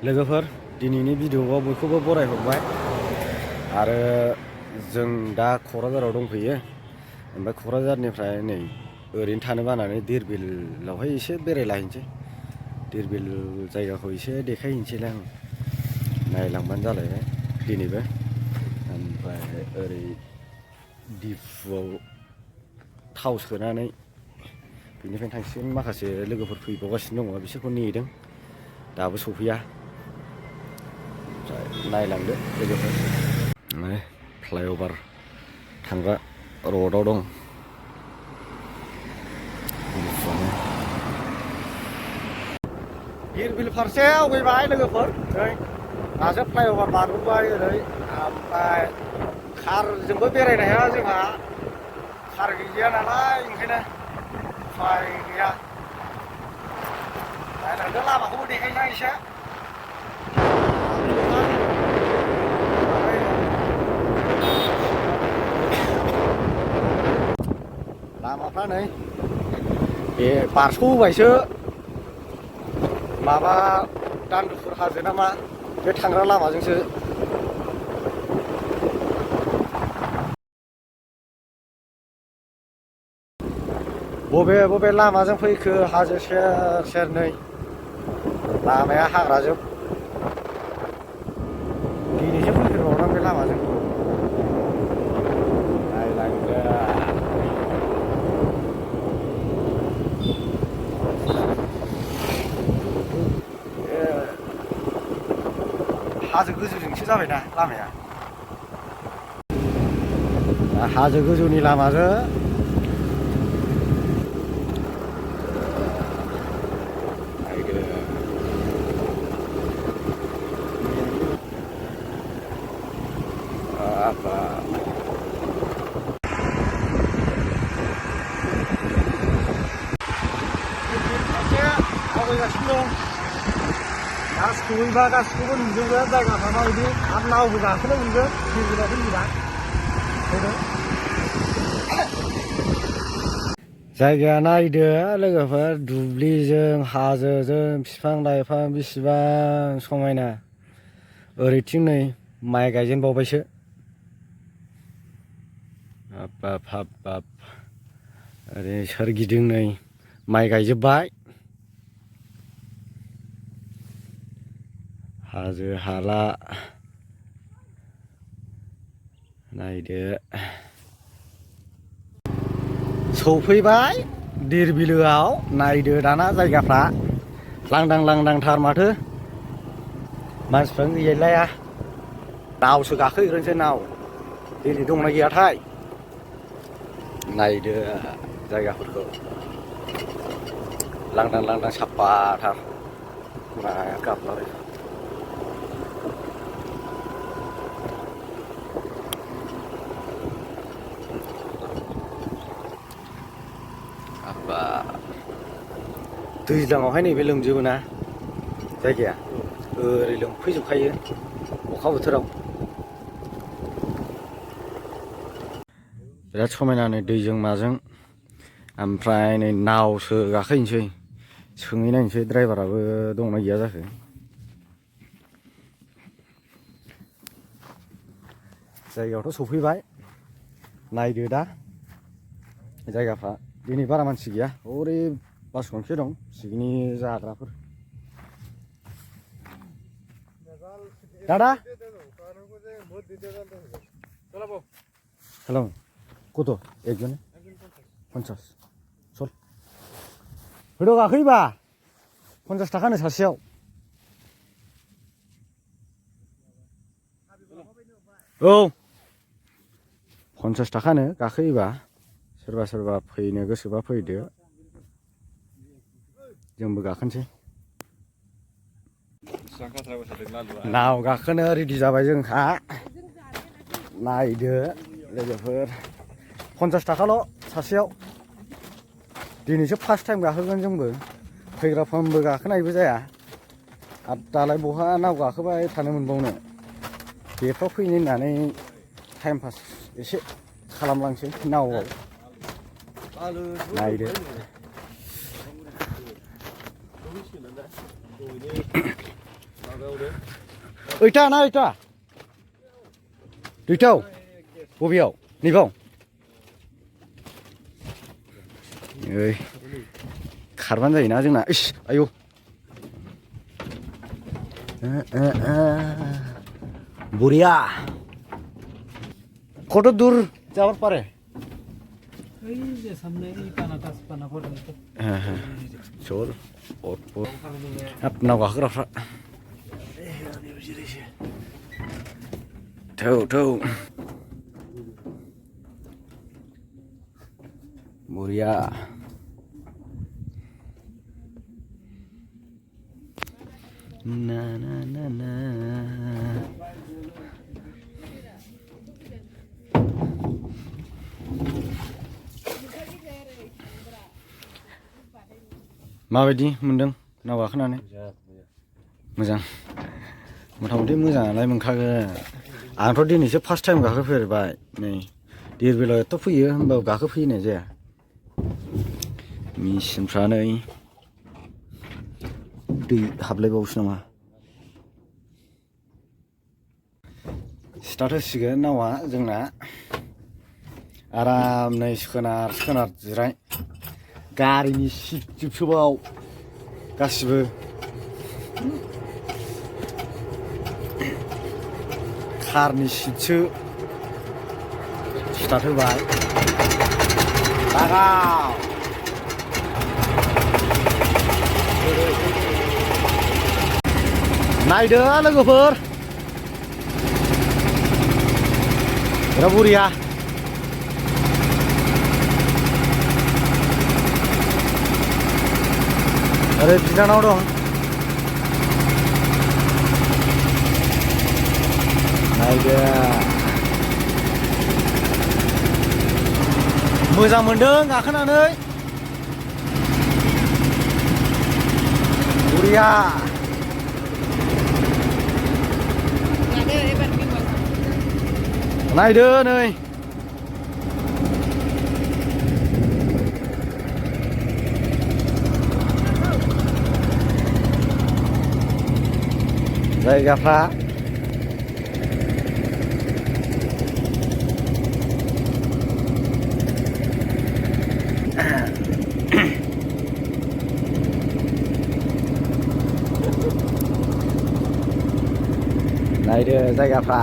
लोगोफोर दिनैनि भिडिअआव बयखौबो बरायहरबाय आरो जों दा क'क्राझाराव दंफैयो ओमफ्राय क'क्राझारनिफ्राय नै ओरैनो थानो बानानै धिरबिलावहाय एसे बेरायलाहैनोसै धिरबिल जायगाखौ एसे देखायहैनोसैलाय आं नायलांबानो जालायबाय दिनैबो ओमफ्राय ओरै दिफुआव थाव सोनानै बेनिफ्राय थांसिगोन माखासे लोगोफोर फैबावगासिनो दङ बिसोरखौ नेदों दाबो सफैया नायलांदो लोगोफोर फ्लाइअभार थांग्रा रडआव दं धिरबिल फारसे आवगायबाय लोगोफोर नै दासो फ्लाइअभार बारबोबाय ओरै ओमफ्राय कारजोंबो बेरायनो हाया जोंहा कार गैया नालाय ओंखायनो उफाय गैया नायलांदो लामाखौबो देखायना एसे लामाफ्रा नै बे बारस'बायसो माबा दान्दुफुर हाजो नामा बे थांग्रा लामाजोंसो बबे लामाजों फैखो हाजो सेर सेर नै लामाया हाग्राजोब दिनैसो फैफेरबावदों बे लामाजों नायलांदो हाजो गोजौजोंसो जाबायना लामाया हाजो गोजौनि लामाजों आवगायगासिनो दं दा सहैबा गासिखौबो नुजोबगोन जायगाफ्रा माबायदि आरो नावबो गाखोनो मोनगोन धिरबिलाव फैयोबा जायगाया नायदो लोगोफोर दुब्लिजों हाजोजों बिफां लाइफां बेसेबां समायना ओरैथिं नै माइ गायजेनबावबायसो हाब ओरै सोरगिदिं नै माइ गायजोब्बाय हाजो हाला नायदो सफैबाय धिरबिलोआव नायदो दाना जायगाफ्रा लांदांथार माथो मानसिफ्रानो गैलाया नावसो गाखोहैग्रोनोसै नाव दिनै दंना गैयाथाय नायदो जायगाफोरखौ लांदां साफाथार नाया गाबलाबाय दैज्लाङावहाय नैबे लोमजोबो ना जायगाया ओरै लोमफैजोबखायो अखा बोथोराव बिराद समायना नै दैजों माजों ओमफ्राय नै नावसो गाखोहैनोसै सोंहैनायनोसै ड्राइभाराबो दंना गैया जाखो जायगायावथ' सफैबाय नायदो दा जायगाफ्रा दिनै बारा मानसि गैया ओरै बास गंसे दं पिकनिक जाग्राफोर दादा हेल' कत एकजन 50 चल फैद' गाखोयोबा 50 थाखानो सासेयाव औ 50 थाखानो गाखोयोबा सोरबा फैनो गोसोबा फैदो जोंबो गाखोनोसै नाव गाखोनो रेडि जाबाय जोंहा नायदो लोगोफोर 50 थाखाल' सासेयाव दिनैसो फार्स्ट टाइम गाखोगोन जोंबो फैग्राफ्रामबो गाखोनायबो जाया आरो दालाय बहा नाव गाखोबाय थानो मोनबावनो बेफ्राव फैनो होननानै टाइम पास एसे खालामलांसै नावआव नायदो ओइटा ना ओइटा दुइटाव बबेयाव नैबाव ओइ खारबानो जायोना जोंना इस आयौ बरिया কত দূর যাওয়ার পারে এই যে সামনে এই পানা পর্যন্ত হ্যাঁ হ্যাঁ চল আপনার গাখরাफ्रा थौ थौ बरिया ना ना ना ना माबायदि मोनदों नाव गाखोनानै मोजां मथा-मथि मोजाङालाय मोनखागोन आंथ' दिनैसो फार्स्ट टाइम गाखोफेरबाय नै दिरबिलावथ' फैयो होमबाबो गाखोफैनाय जाया मेचिनफ्रा नै दै हाबलायबावोसो नामा स्टार्ट होसिगोन नावा जोंना आरामनै सोनार सोनार जिराय गारिनि सिट जोबसोबाव गासिबो कारनि सिटसो स्टार्ट होबाय लागाव नायदो लोगोफोर बिराद बरिया ओरै बिनानाव दं नायदो मोजां मोनदों गाखोनानै बरिया नायदो नै जायगाफ्रा नायदो जायगाफ्रा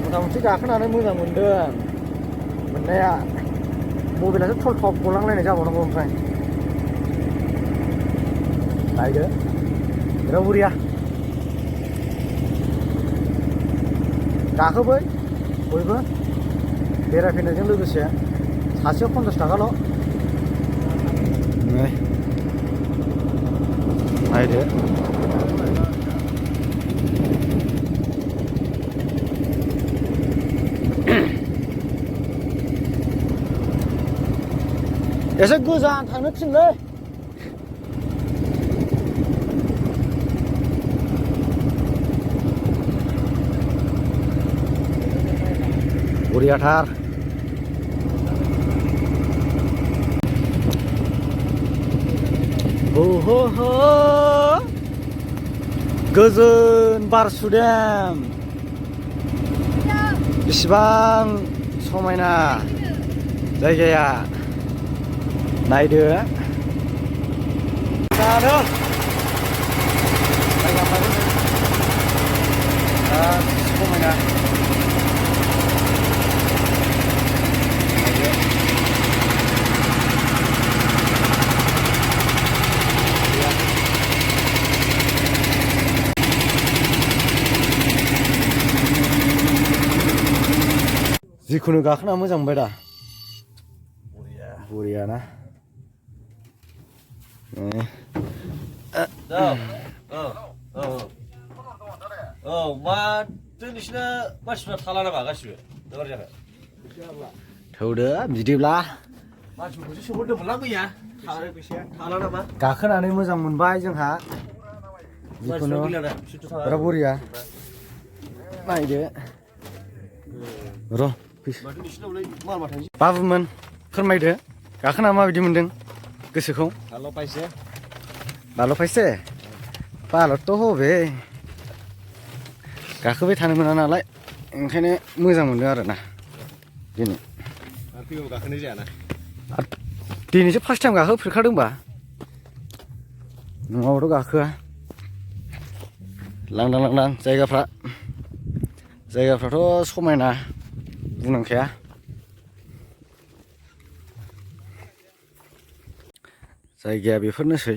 मथा-मथि गाखोनानै मोजां मोनदों मोननाया मबाइलासो थल थप गलांलायनाय जाबावनांगौ ओमफ्राय नायदो बिराद बरिया गाखोबै बयबो बेरायफैनायजों लोगोसे सासेयाव 50 थाखाल' नायदो एसे गोजान थांनो थिनलै बरियाथार ओहो हो गोजोन बार सुदेम बेसेबां समायना जायगाया नायदो जानो समायना जिखुनु गाखोना मोजां मोनबाय दा बरिया ना मा नोंसिना मानसिफ्रा थाला नामा गासिबो दगार जाबाय थौदो बिदिब्ला मानसिफोरखौसो सोंहरदोंमोनलां मैया थाला नामा गाखोनानै मोजां मोनबाय जोंहा जिखुनु बिराद बरिया नायदो र' बाबुमोन फोरमायदो गाखोना माबायदि मोनदों गोसोखौ Halo paise. बाल' फायसे बाल'थ' हबे गाखोबाय थानो मोना नालाय ओंखायनो मोजां मोनदों आरोना दिनै Artigo gakhone jaya na. दिनैसो फार्स्ट टाइम गाखोफेरखादोंबा नङाबाथ' गाखोआ लांदां लांदां जायगाफ्राथ' समायना बुंनांखाया जायगाया बेफोरनोसै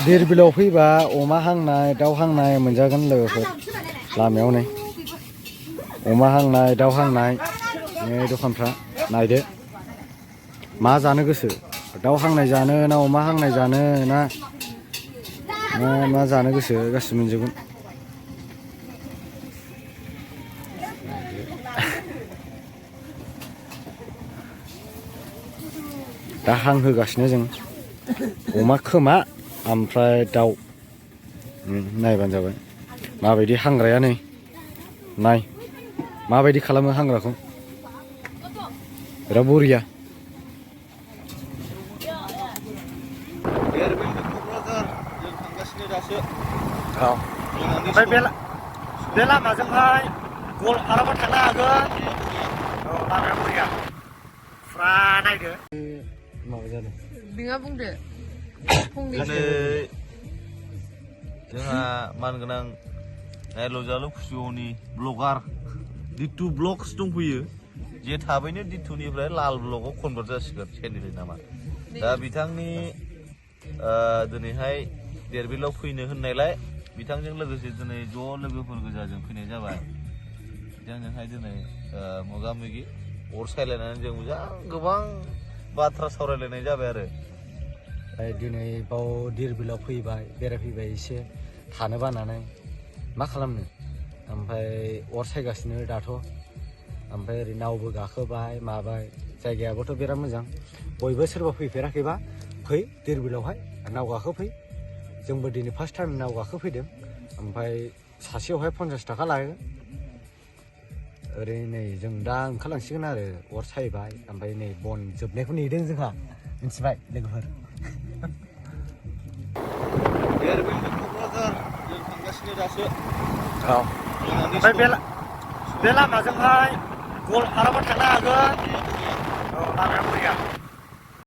धिरबिलाव फैबा अमा हांनाय दाउ हांनाय मोनजागोन लोगोफोर लामायाव नै अमा हांनाय दाउ हांनाय नै दखानफ्रा नायदो मा जानो गोसो दाउ हांनाय जानो ना अमा हांनाय जानो ना मा जानो गोसो गासिबो मोनजोबगोन दा हांहोगासिनो जों अमा खोमा ओमफ्राय दाउ नायबानो जाबाय माबायदि हांग्राया नै नाय माबायदि खालामो हांग्राखौ बिराद बरिया औ ओमफ्राय बे लामाजोंहाय गवालपाराबो थांनो हागोन औ लामाया बरिया फुरा नायदो माबा जादों नोंहा बुंदो फंनैसो जोंहा मानगोनां नायल'जालु खुसिय'नि ब्लगार दिटु ब्लग्स दंफैयो जे थाबैनो दिटुनिफ्राय लाल ब्लगाव कनभार्ट जासिगोन चेनेलनि नामा दा बिथांनि दिनैहाय देरबिलाव फैनो होननायलाय बिथांजों लोगोसे दिनै ज' लोगोफोर गोजाजों फैनाय जाबाय बिथांजोंहाय दिनै मोगा मोगि अर सायलायनानै जों मोजां गोबां बाथ्रा सावरायलायनाय जाबाय आरो दिनै बाव धिरबिलाव फैबाय बेरायफैबाय एसे थानो बानानै मा खालामनो ओमफ्राय अर सायगासिनो दाथ' ओमफ्राय ओरै नावबो गाखोबाय माबाय जायगायाबोथ' बिराद मोजां बयबो सोरबा फैफेराखैबा फै धिरबिलावहाय नाव गाखोफै जोंबो दिनै फार्स्ट टाइम नाव गाखोफैदों ओमफ्राय सासेयावहाय 50 थाखा लागोन ओरै नै जों दा ओंखारलांसिगोन आरो अर सायबाय ओमफ्राय नै बन जोबनायखौ नेदों जोंहा मिथिबाय लोगोफोर औ ओमफ्राय बे लामाजोंहाय गवालपाराबो थांनो हागोन औ लामाया बरिया